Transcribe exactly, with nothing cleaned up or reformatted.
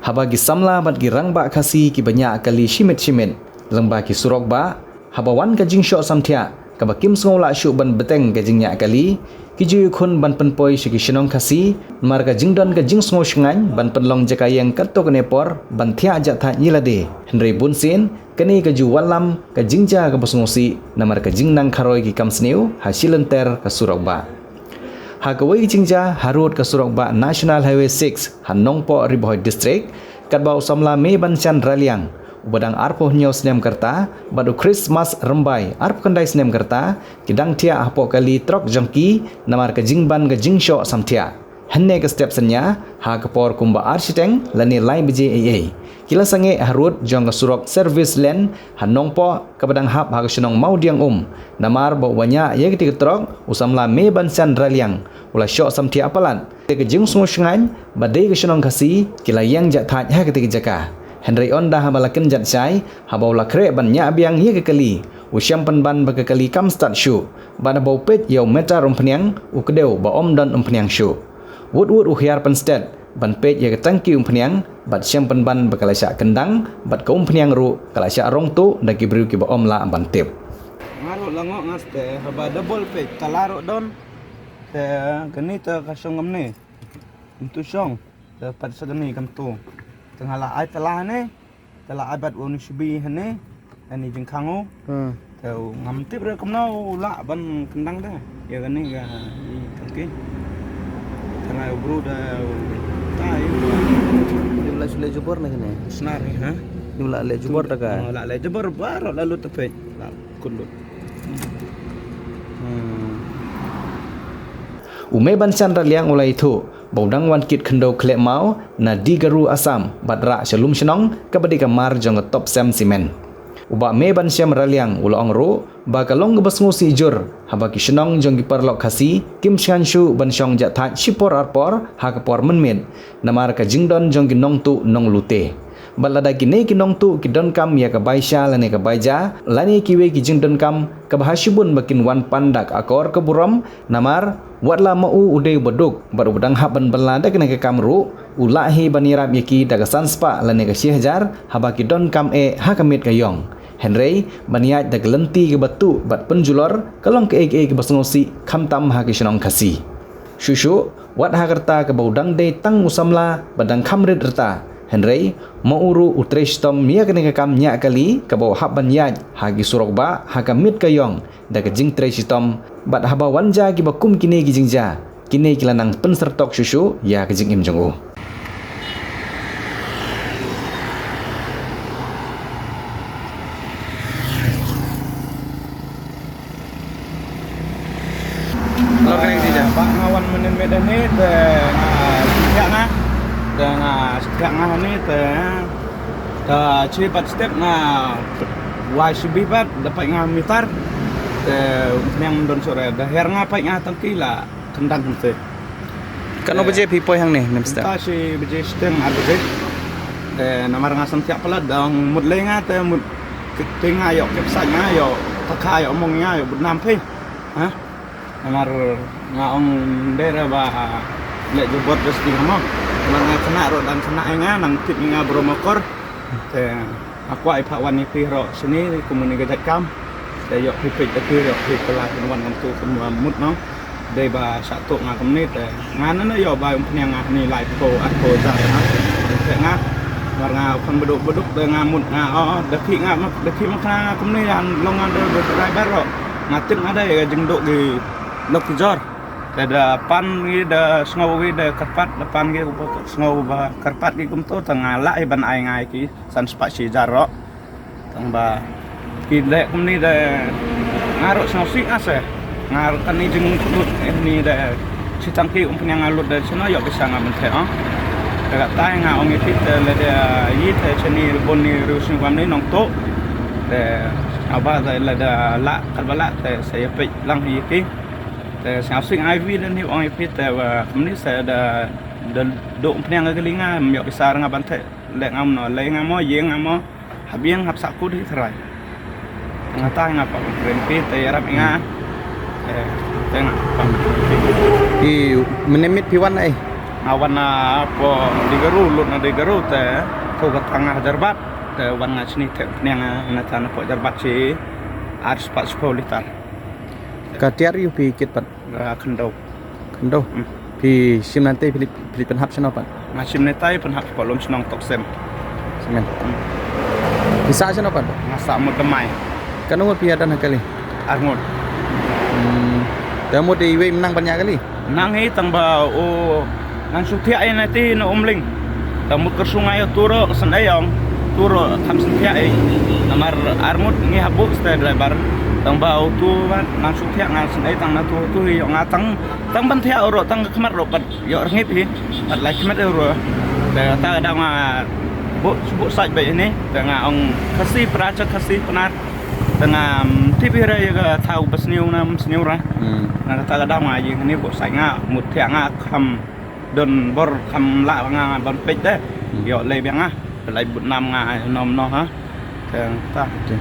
Haba ki samla bad ki rangbah Khasi kiba ñiah kali shimit shimit lyngba ki surok bah, haba wan ka jingshoh samthiah kaba kim sngew lah shuh ban bteng ka jingñiah kali, ki ju ïakhun ban pynpoi sha ki shnong Khasi, namar ka jingdon ka jingsngew shngaiñ ban pynlong jaka ïeng katto katne por ban thiah jahthait ïa lade. Hynrei bunsien kane ka ju wallam ka jingjia kaba sngewsih namar ka jingnang kharoi ki kam sniew ha shilynter ka surok bah. Ha kawei ka jingjia, harud ka surok bah National Highway six ha Nongpoh, Ri Bhoi District, katba u samla Meibanshan Raliang uba dang arphew hynñiew snem ka rta bad u Christmas Rymbai arphew khyndai snem ka rta, ki dang thiah hapoh kali trok jong ki namar ka jingban ka jingshoh samthiah. Hynne ka step synñia, ha ka por kumba ar shiteng lane lai baje eiei, ki la sangeh harud jong ka surok service lane ha Nongpoh kaba dang hap ha ka shnong Mawdiangum, namar ba uba ñiah ïa katei ka trok, u samla Meibanshan Raliang, u la shoh samthiah palat. Te ka jingsngew shngaiñ ba dei ka shnong Khasi, ki la ïeng jahthait ha katei ka jaka. Hynrei ynda haba la kynjat shai, haba u la khreh ban ñiah biang ïa ka kali, u shem pynban ba ka kali kam start shuh. Bad haba u peit ïa u meter umphniang, u kdew ba ym don umphniang shuh. Wut wut u hiar pynstet ban peit ïa ka tangki umphniang bad shem pynban ba ka la shah kyndang bad ka umphniang ruh ka la shah rong tuh da ki briew kiba ym lah ban tip. Nga ruh la ngoh nga ste haba double peit, tala ruh don. Te kane te ka shong kumne. Kumtu shong. Te pat sa kane kumtu. Te nga la ai tala ne. Te la ai bad u ni shibi hane, ani jingkhang u. Hmm. Te u ngam tip re kumno u lah ban kyndang da. Ïa kane ka i tangki. Te nga u bru da u tai. Ni u la shu leh jubor na kane. Snar ni, ha? Ni u la leh jubor da ka. Oh, la leh jubor baroh la lut tepet. La kut lut. Hmm. U Meibanshan Raliang u la ïathuh ba u dang wan kit khyndew khleh maw na Digaru, Assam, bad rah sha lum shnong kaba dei ka mar jong ka Topcem Cement. U Bah Meibanshan Raliang u la ong ruh ba ka long kaba sngewsih jur haba ki shnong jong ki paralok Khasi kim shngaiñ shuh ban shong jahthait shipor arpor ha ka por mynmiet namar ka jingdon jong ki nongtuh nonglute. Bad lada kine ki nongtuh ki donkam ïa ka bai sha lane ka bai ja lane kiwei ki jingdonkam, kaba ha shibun ba kin wan pan da ka akor ka burom, namar wat la ma u u dei uba duk bad uba dang hap ban bylla da kane ka kam ruh, u lah hi ban ïarap ïa ki da ka san spah lane ka shi hajar haba ki donkam eh ha ka miet ka ïong. Hynrei ban ïaid da ka lynti kaba tuh bad pynjulor ka long kaei kaei kaba sngewsih khamtam ha ki shnong Khasi. Shuh shuh, wat ha ka rta kaba u dang dei tang u samla ba dang kham rit rta, hynrei ma u ruh u trei shitom ïa kane ka kam ñiah kali kaba u hap ban ïaid ha ki surok bah ha ka miet ka ïong da ka jingtrei shitom. Bad haba wan jia kiba kum kine ki jingjia, kine ki la nang pynsyrtok shuh shuh ïa ka jingim jong u. Lo kane ka jia. Ba nga wan mynnin miet hangne te nga sheptiak nga. Te nga sheptiak nga hangne te, te shi pat step nga wai shi bih pat, da peit nga mitar. Te umphniang ym don shuh re, da her nga peit nga tang ki la kyndang kumte. Katno baje phi poi hangne, Mister? Mynta shi baje shiteng, ar baje. Te namar nga sheptiak palat, da ong mut lei nga te mut kti nga ïoh kep sait nga ïoh takha ïoh mong nga ïoh bud nam phi. Ha? Namar nga ong dei re ba leh jubor da sdang mo. Namar nga khynnah ruh dang khynnah ïa nga nang tip ïa nga bro Mokor. Te nga kwah ïa pha wan ïa phi ruh shane kum une ka jait kam. Te ïoh phi peit da phi ïoh phi kylla phin wan kumtu kumba mut no. Dei ba shah tuh nga kumne te nga nang ïoh bai umphniang nga hangne laiphew arphew hajar nga. Te nga namar nga khun baduk baduk te nga mut nga, oh, da khih nga, da khih ma nga kumne, long nga da driver ruh. Nga tip nga da ïa ka jingduh ki lok ki jor. Te da pan ki da sngew ki da kyrpad, da pan ki sngew ba kyrpad ki kumto, te nga lah hi ban ai nga ïa ki san spah shi hajar ruh. Tang ba ki leh kumne da nga ruh sngewsih nga se. Nga ruh kane jingkyllut ni da shi tang ki umphniang nga lut da shano ïoh pisa nga ban theh, oh. Te katai nga ong ïa ki te lada ïa te shane bun ni riewsniew kamne nongtuh. Te nga ba te lada lah katba lah te sa ïa peit lang ïa ki. Te sngewsih nga ïa phi da ni ong ïa phi te ba kumne sa da, da duh umphniang ka kali nga, ym ïoh pisa nga ban theh, leh nga mo, leh nga mo, ïeng nga mo, hap ïeng hap sah kut hi tharai. Nga tai nga pap kren phi te ïarap ïa nga. Eh, te nga pap kren phi. Ï, mynne miet phi wan ai? Nga wan na po Deigaru, lut na Deigaru te, ko ka tang nga Hyderabad, te wan nga shini te pniang nga na tang na po Hyderabad shi ar spah spah litar. Ka tiar ïa phi kit pat? Ra khyndew. Khyndew. Hmm. Phi shim nangtai phi, phi pynhap shano pat? Nga shim nangtai pynhap po lum shnong Toksem. Semen. Phi sah shano pat? Nga sah Mut Damai. Katno ngut phi ïa don ha kali? Ar ngut. Hmm. Te mut iwei nang ban ïa kali? Nang hi tang ba u nang shu thiah ïa na ti na Umling. Tang mut ka shu ngai tu ro ka san ei ong. Tu ro kam san thiah ei. Namar ar ngut ngi ha bus te driver. Tang ba u tu ba nang shu thiah nga san ei tang na tu tu hi ong nga tang tang ban thiah ro tang ka khmat ro pat ïoh rngip hi. Pat lai khmat ro. Te ta ka daw nga bu bu sait ba ini te nga ong Khasi pra cha Khasi Pnar. Te nga tip hi ra ïa ka thaw ba sniew na sniew ra. Hmm. Na ka ta ka daw nga ïa ni bu sait nga mut thiah nga kham don bor kham lah nga ban peit de. Hmm. Ïoh lei biang nga. Lei but nam nga nom no ha. Te ta. Okay.